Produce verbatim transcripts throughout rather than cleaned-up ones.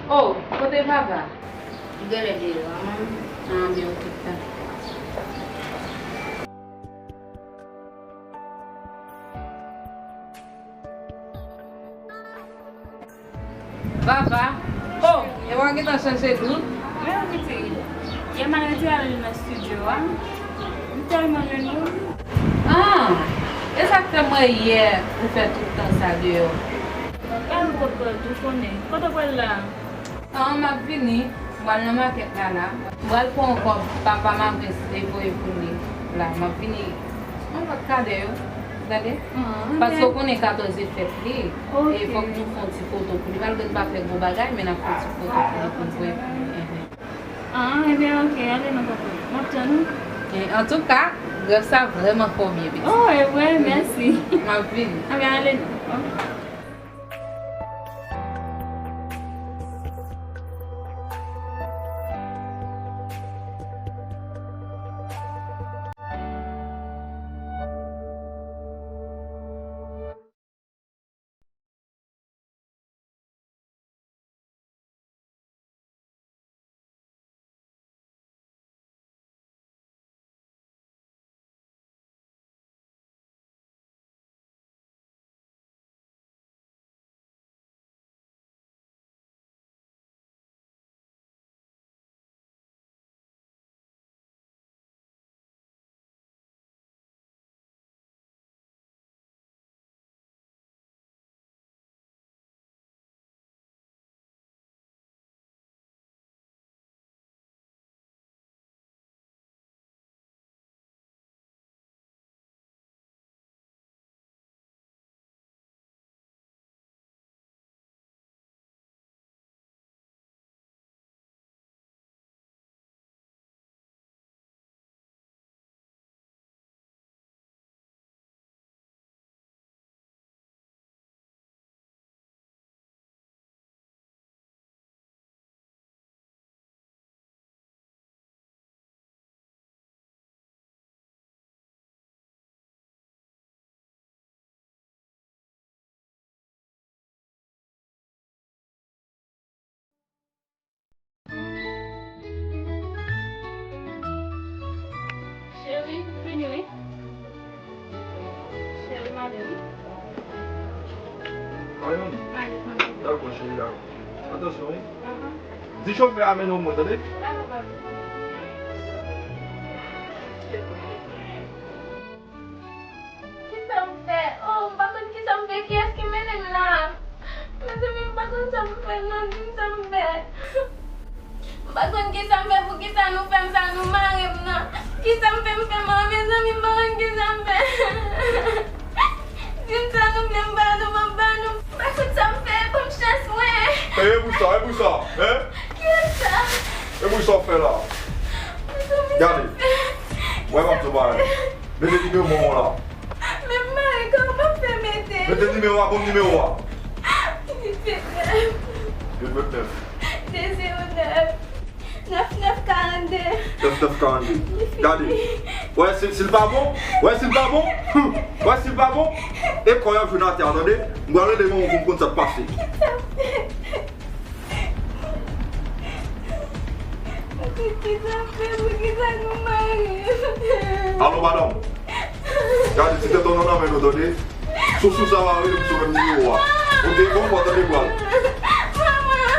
Oh, kote papa? Li genlè deyò a, manmi. Ah, men okipe. Papa. Oh, e w a gentan chanje dout? Wi, wi, pitit. Yè m al retire l nan estidyo a. M tèlman renmen w. Ah, e sa k fè m wè yè ou fè tout tan sa deyò. Ba nou kote w konnen. Kote w pral la? Ah, m ap vini. M pral nan makèt la la. M pral pran yon kòb papa m apre te voye pou li la. M ap vini yon lòt kadè yo. Gade. Ah, paske ou konnen katòz e fèt li. Ok. E fòk nou fè yon ti foto pou li. Malgre n pa fè gwo bagay, men n ap fè yon ti foto pou li pou n voye pou li. Enhen. Ah, ebyen, ok, ale non, papa. M ap tann ou. E, antouka, grèv sa vrèman fè w byen, pitit. Oh, e vre, mèsi. M ap vini. Ebyen, ale non. Ok. Cheri, vini wi. Cheri, m ale wi. Ayon. M ale kanmenm. Dakò, cheri, dakò. Atansyon, wi. Ahan. Di chofè a mennen w mwen, tande? Dakò, papi. Kisa m fè? Oh, m pa konn kisa m fè. Kiyès ki mennen m la? Mezanmi, m pa konn sa m fè non, di m sa m fè. M pa konn kisa m fè, poukisa nou fè m sa, nou mare m nan. Kisa m fè, m fè mal, mezanmi, m pa konn kisa m fè. Di m sa nou vle, m ba nou, m ap ba nou. M pa konn sa m fè, ban m chans mwen. E pou sa, e pou sa, en? Kiyès sa? E pou sa w fè la? Mezanmi, sa m fè. Wè, m ap di w bagay. Mete nimewo manman w la. Men m mare, kòman m ap fè mete? Mete nimewo a, ban m nimewo a. Uit vennèf. Uit vennèf. De zewo nèf. Nèf nèf karannde. Nèf nèf karannde. Gade. Wè, si, si l pa bon, wè, si l pa bon, hmm, wè, si l pa bon, e kò y ap jwenn atè a, tande? M pral rele manman w pou m konn sa k pase. Poukisa m fè? Poukisa nou mare? Alo, madanm. Gade, ti tèt ou nan men nou, tande? Sou, sou sa va rele m sou menm nimewo a. Ok, bon, bon, tande, pral.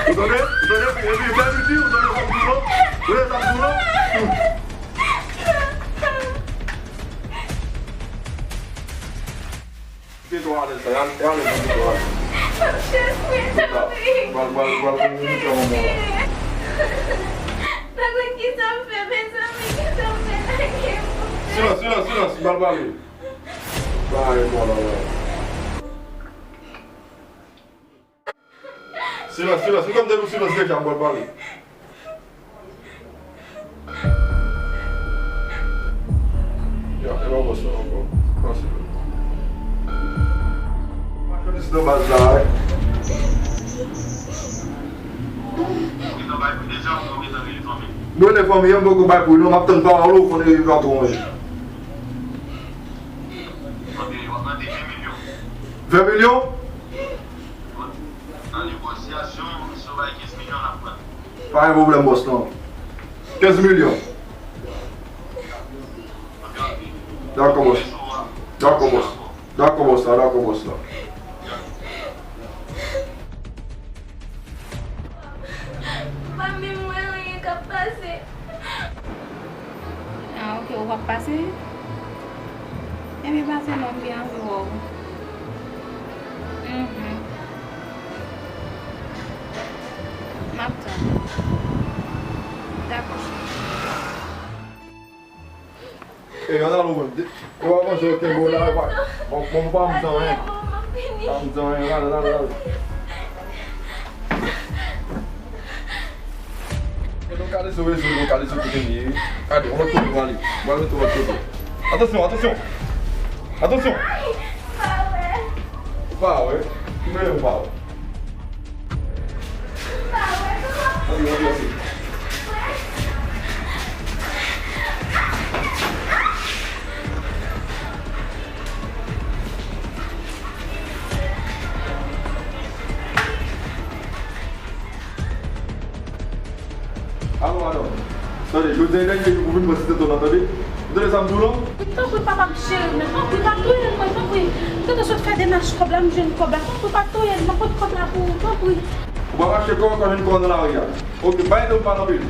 Ou tande? Ou tande? Epi, fè piti, ou tande sa m di w lan? Ou tande sa m di w lan? Hmm. Kite w alèz la, al, al alèz, kite w alèz. Jezi, tanpri. Pral, pral, pral, pral, pral, pral, pral, pral, pral. Pa konn kisa m fè, mezanmi, kisa m fè, lage m. Silans, silans, silans, m pral pale. Ba, e bon, la, la. Silans, silans, ou konn te nou silans deja, m pral pale. Ya, e pa bon sa ankò. Pase. Machandiz nan baz la, wi. Mwen, lè fanmi an, m poko bay pou li non, m ap tann pawòl ou, konnen li patwon, wi. Ven milyon? Nan negosyasyon, si w bay kenz milyon, Pa gen pwoblèm, bòs, non. Kenz milyon. Dakò, bòs. Dakò, bòs. Dakò, bòs la, dakò, bòs la. M pa menm wè anyen k ap pase. Ah, ok, ou p ap pase? Ebyen, pase non, m gen anvi wè w. Mhm. M ap tann. Dakò, cheri. E, ann al ou menm. Ou pa panse yo kenbe w la, ou pa, bon, bon, ou pa anvi di anyen. Pa anvi di anyen, ale, ale, ale. Gade yon kalèso, rezo, yon kalèso kote m ye, wi. Gade, yon lòt kote m prale. M pral mete yon lòt kote. Atansyon, atansyon! Atansyon! Ou pa wè? Ki mwen menm ou pa wè? Antre, antre, antre. Alo, madanm. Tande, jodi a e dènye jou pou vin pran ti tenten w lan, tande. Ou tande sa m di w lan? Tanpri, papa m cheri, men tanpri, pa touye m, mwen, tanpri. M te sot fè demach kòb la, m jwenn kòb la. Tanpri, pa touye m, mwen pot kòb la pou ou, tanpri. Ou pa mache kò, ou ka jwenn kò w nan lari a. Ok, pa ede m pale anpil.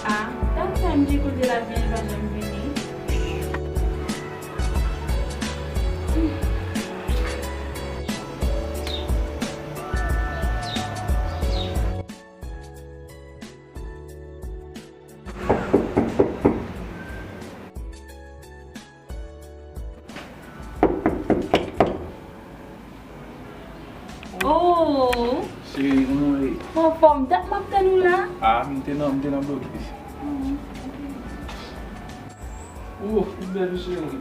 Ah, dat sa m di kote l ap vini, l pa janm vini. Oh! Cheri, kòman w ye? Anfòm, dat m ap tann ou la. Ah, m te nan, m te nan blokis. Oh, ou bèl, cheri.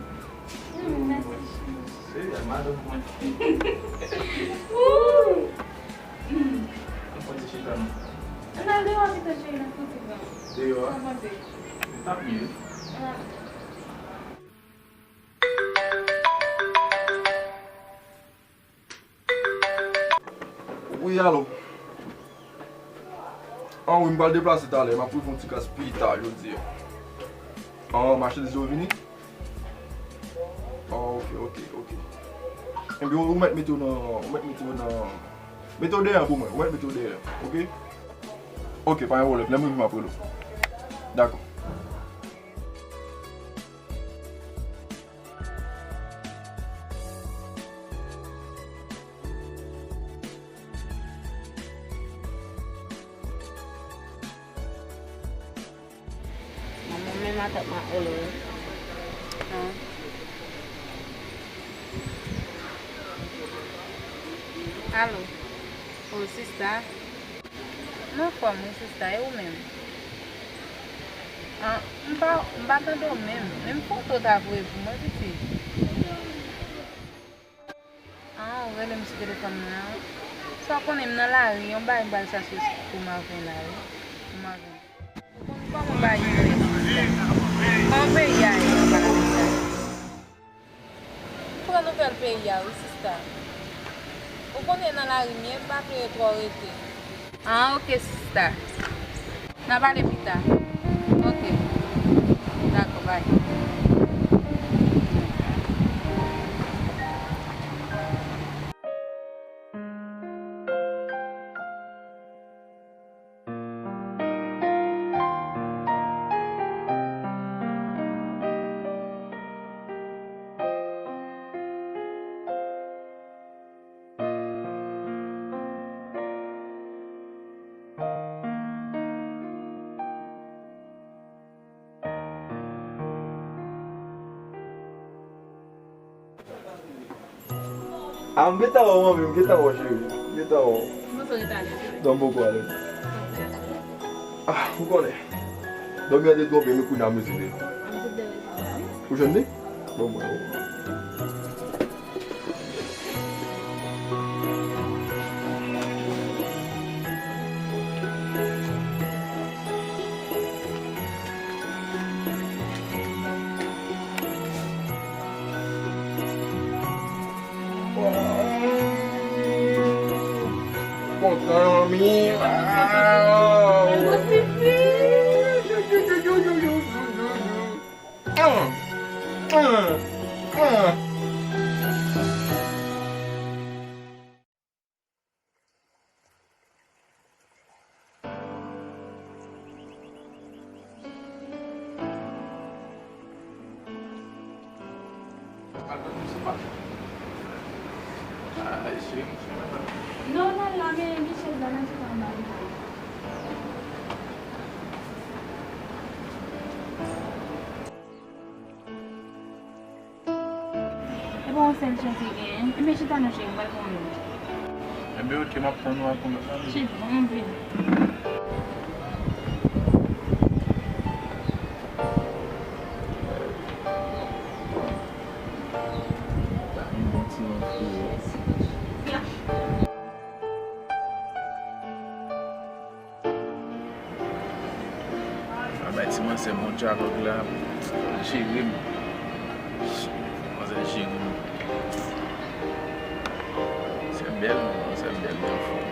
Hmm, mèsi, cheri. Se bèl, madanm mwen. Ooh. Hmm. Ann fè ti chita, non? Ann al deyò pito, cheri, nan fouti van. Deyò a? Sa panse? Li t ap byen. Ah. Wi, alo. An wi, m pral deplase talè, m ap rive yon ti kras pi ta jodi a. An, machandiz yo vini? An, ok, ok, ok. Ebyen, ou mèt mete yo nan, ou mèt mete yo nan, mete yo dèyè pou mwen, ou mèt mete yo dèyè, ok? Ok, pa gen pwoblèm, lè m rive m ap rele w. Dakò. Manman m menm atake m ak Olo wi. Ah. Alo. O, sista. M anfòm wi, sista. E ou menm? Ah, m pa, m pa tande w menm. Menm foto w ta voye pou mwen, pitit. Ah, ou rele m sou telefòn mwen an. Sa w konnen m nan lari, yon bagay m pral chache pou Marvin la, wi. Pou Marvin. Ou konn kòman bagay yo ye, sista? Kòman peyi a ye, an parantalay? M pran nouvèl peyi a, wi, sista. Ou konnen nan lari m ye, m pa vle twò rete. Ah, ok, sista. N a pale pita. Ok. Dakò, bay. Ah, m gentan wè w, manmi, m gentan wè w, cheri. M gentan wè w. Mwen sou rete alèz. Donk, m poko alèz. Ah, ou konnen. Dòmi an te twonpe m, kounye a m resi veye. Ou jwenn li? Bon, mwen. Kontan, manmi. Non, non, la, men gen chèz la nan ti kay anba li. E pa yon sèl chans li genyen. Enben chita non cheri, m pral pran yon lòt. Enben ok, m ap tann ou ak yon lòt la. Chita, m vini. Yon bon ti manfou. A bay ti manzè bon dyalòg la, jere m. Manzè jere m. Manzè bèl, manzè bèl, li anfòm.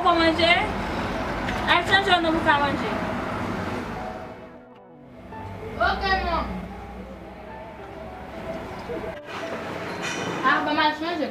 Pou manje? Al chanje w non pou w ka manje. Ok, non. Ah, ban m al chanje.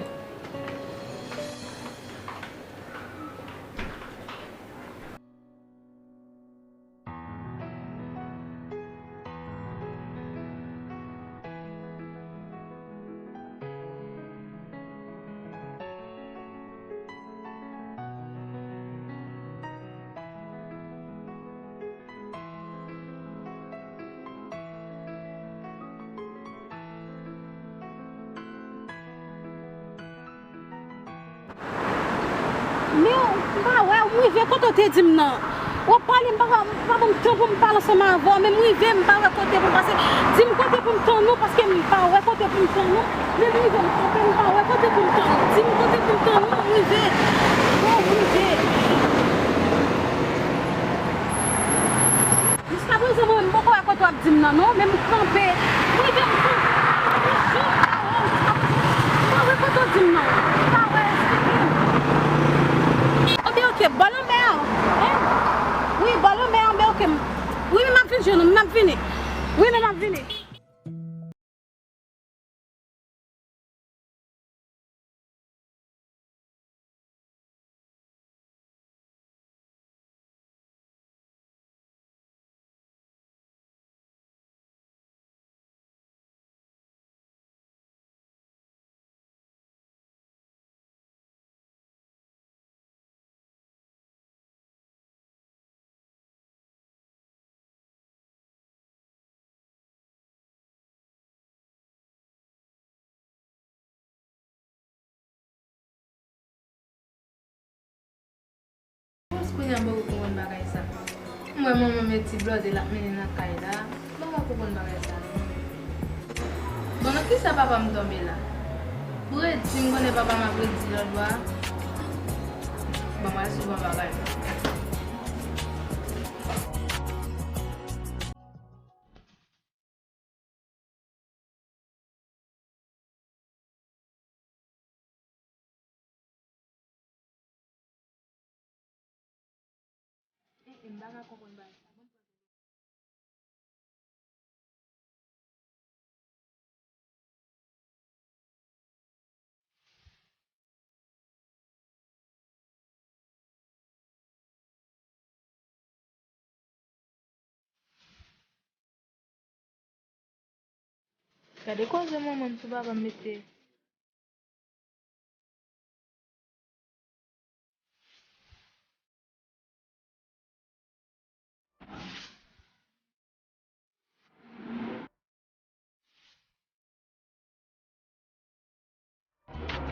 Men, m pa wè w, m rive kote w te di m nan. W ap pale, m pa, m pa ban m tan pou m pale ansanm avè w, men m rive, m pa wè kote pou m pase. Di m kote pou m tann ou, paske m pa wè kote pou m tann ou. Men m rive, m kanpe, m pa wè kote pou m tann ou. Di m kote pou m tann ou, m rive. Bon, m rive. Jiskaprezan, mwen menm, m poko wè kote w ap di m nan, non, men m kanpe. M rive, m kanpe. M kanpe, jiskaprezan. M pa wè kote w di m nan. M pa wè, eksplike m. Oubyen, oke, bò lanmè an, en? Wi, bò lanmè an, men oke. M, wi, men m ap vin jwenn ou, m ap vini. Wi, men m ap vini. Kòmanse kounye a m poko konprann bagay sa. M wè manman m met ti blòdè l ap mennen nan kay la. M poko konprann bagay sa non. Bon, nan kisa papa m tonbe la? Pou redi, m konnen papa m ap redi lòt bò a. Bon, m al swiv yon bagay. Eh, eh, m pa ka konprann bagay sa. Gade koze manman m sou papa m mete.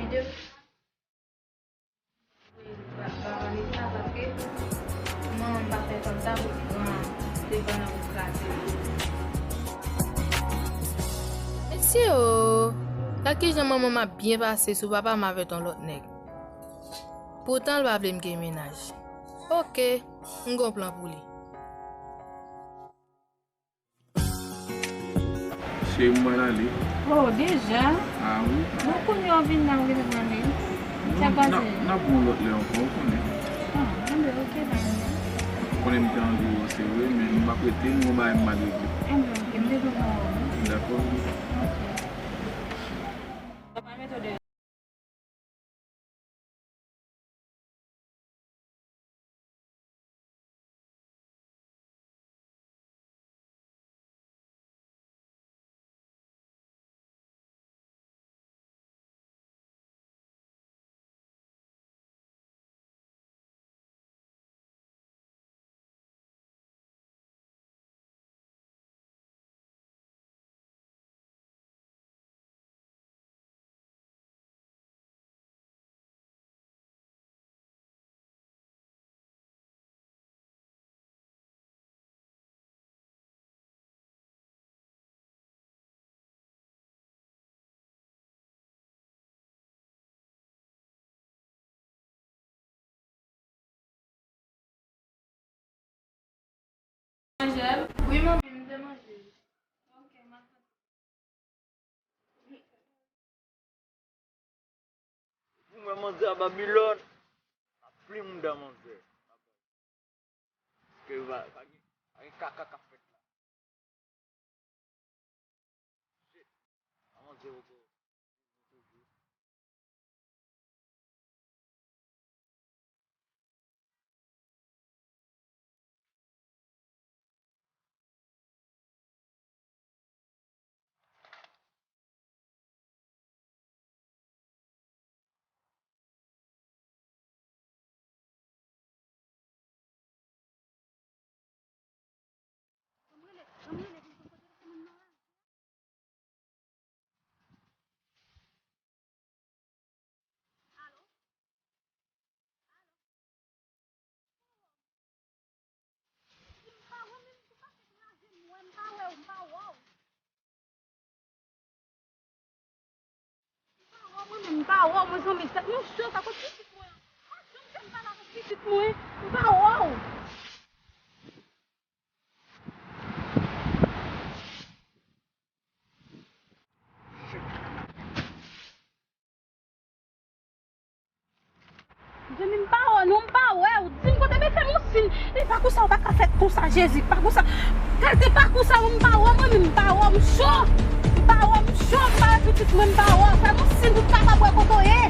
Videyo. Ba, ba, ba, leta, paske manman m pa fè fanm sa pou li pran devan nan pou kraze. Mesye o! Gad kijan manman m ap byen pase sou papa m avèk yon lòt nèg. Poutan l pa vle m gen mennaj. Oke, m gon plan pou li. Cheri, m pral ale. Oh, deja? Ah wi. Bon, kounye a w vin la, w gentan prale? Sa pase? N ap, n ap wè yon lòt lè ankò, ou konnen. Ah, bon, oke, dakò. Ou konnen m te anvi wè w, se vre, men m p ap rete, m gon bagay m mal regle. Ah, bon, oke, m te kontan wè w. Dakò, wi. Oke. Angèle? Wi, manmi, m te manje. Ok, m ap tann. Ou wè manje a Babilòn. plim dan manzè. Ke va, pa gen, pa gen kaka k ap fèt la. Shit. A manzè poko toujou. M pa wè w, mezanmi, tèt mwen cho, sa kot pitit mwen an? Pa janm fè m pale avèk pitit mwen, m pa wè w. Mezanmi, m pa wè w non, m pa wè w. Di m kote, men fè m yon siy. E pa konsa, w pa ka fè konsa, Jezi. Pa konsa. Gade, pa konsa, m pa wè w, mwen menm, m pa wè w, m cho. M pa wè w, m cho, m pa wè pitit mwen, m pa wè w. Fè m yon siy pou m kapab wè kote w ye.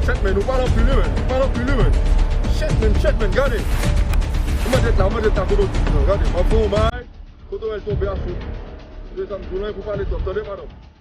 Shit, men, nou pale anpil, wi, men. Nou pale anpil, wi, men. Shit, men, shit, men, gade. Ou mande la, ou mande la, kote w di, non, gade. M ap fè yon bay, kote w wè l tonbe asou. De zam tou la, pou pale twòp, tande, madanm?